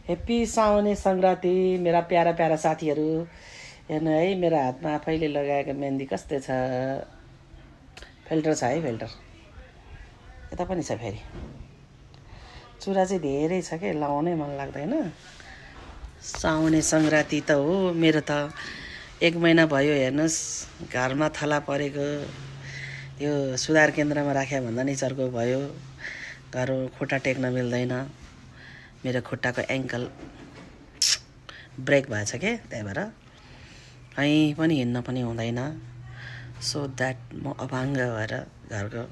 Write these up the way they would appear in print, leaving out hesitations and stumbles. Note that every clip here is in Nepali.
हेप्पी साउने सङ्क्रान्ति मेरा प्यारा प्यारा साथीहरू। हेर्नु है मेरो हातमा आफैले लगाएको मेहन्दी कस्तो छ। फिल्टर छ है, फिल्टर यता पनि छ। फेरि चुरा चाहिँ धेरै छ के, लाउनै मन लाग्दैन। साउने सङ्क्रान्ति त हो मेरो त 1 महिना भयो। हेर्नुहोस् घरमा थला परेको, त्यो सुधार केन्द्रमा राख्या भन्दा नि चर्को भयो। घर खुट्टा टेक्न मिल्दैन, मेरो खुट्टाको एङ्कल ब्रेक भएछ के, त्यही भएर कहीँ पनि हिँड्न पनि हुँदैन। सो द्याट म अभाङ्ग भएर घरको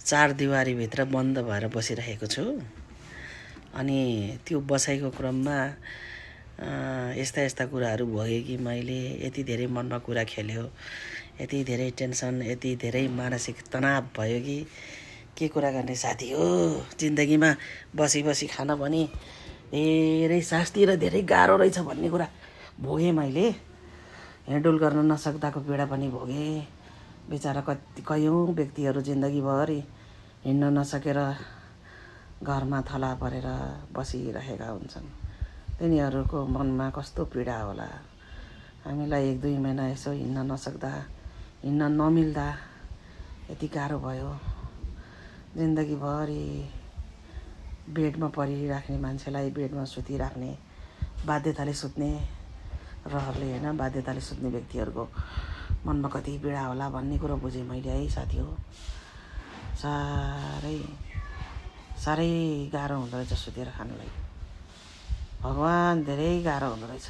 4 दिवारीभित्र बन्द भएर बसिरहेको छु। अनि त्यो बसाइको क्रममा यस्ता यस्ता कुराहरू भोगेँ कि मैले यति धेरै मनमा कुरा खेल्यो, यति धेरै टेन्सन, यति धेरै मानसिक तनाव भयो कि के कुरा गर्ने साथी हो। जिन्दगीमा बसी बसी खान पनि धेरै शास्ति र धेरै गाह्रो रहेछ भन्ने कुरा भोगेँ मैले। हिँडुल गर्न नसक्दाको पीडा पनि भोगेँ। बेचारा कयौँ व्यक्तिहरू जिन्दगीभरि हिँड्न नसकेर घरमा थला परेर बसिरहेका हुन्छन्। तिनीहरूको मनमा कस्तो पीडा होला। हामीलाई 1-2 महिना यसो हिँड्न नसक्दा, हिँड्न नमिल्दा यति गाह्रो भयो। जिन्दगीभरि बेडमा परिराख्ने मान्छेलाई बेडमा सुतिराख्ने, बाध्यताले सुत्ने रहरले होइन, बाध्यताले सुत्ने व्यक्तिहरूको मनमा कति पीडा होला भन्ने कुरो बुझेँ मैले है साथी हो। साह्रै गाह्रो हुँदो रहेछ सुतेर खानुलाई। भगवान् धेरै गाह्रो हुँदो रहेछ।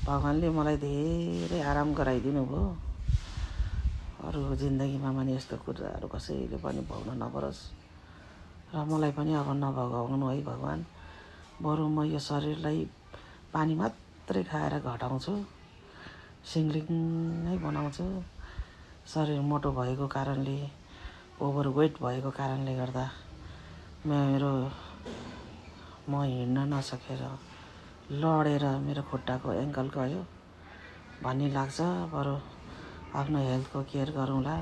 भगवान्ले मलाई धेरै आराम गराइदिनु भयो। अरू जिन्दगीमा पनि यस्तो कुराहरू कसैले पनि भोग्न नपरोस् र मलाई पनि अब नभोगाउनु है भगवान्। बरु म यो शरीरलाई पानी मात्रै खाएर घटाउँछु, सिङ्लिङै बनाउँछु। शरीर मोटो भएको कारणले, ओभरवेट भएको कारणले गर्दा म हिँड्न नसकेर लडेर मेरो खुट्टाको एङ्कल गयो भन्ने लाग्छ। बरु आफ्नो हेल्थको केयर गरौँला,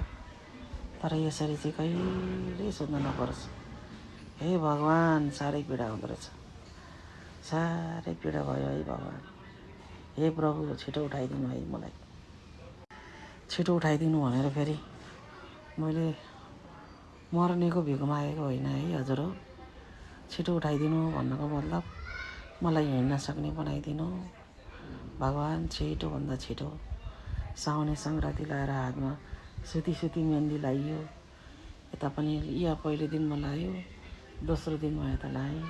तर यसरी चाहिँ कहिले सोध्न नपरोस्। हे भगवान् साह्रै पीडा हुँदो रहेछ, साह्रै पीडा भयो है भगवान्। हे प्रभु छिटो उठाइदिनु है मलाई, छिटो उठाइदिनु भनेर फेरि मैले मर्नेको भिख मागेको होइन है हजुर हो। छिटो उठाइदिनु भन्नको मतलब मलाई हिँड्न सक्ने बनाइदिनु भगवान्। छिटोभन्दा छिटो साउने सङ्क्रान्ति लगाएर हातमा सुती मेहन्दी लगाइयो। यता पनि या पहिलो दिनमा लगायो, दोस्रो दिनमा यता लगाएँ।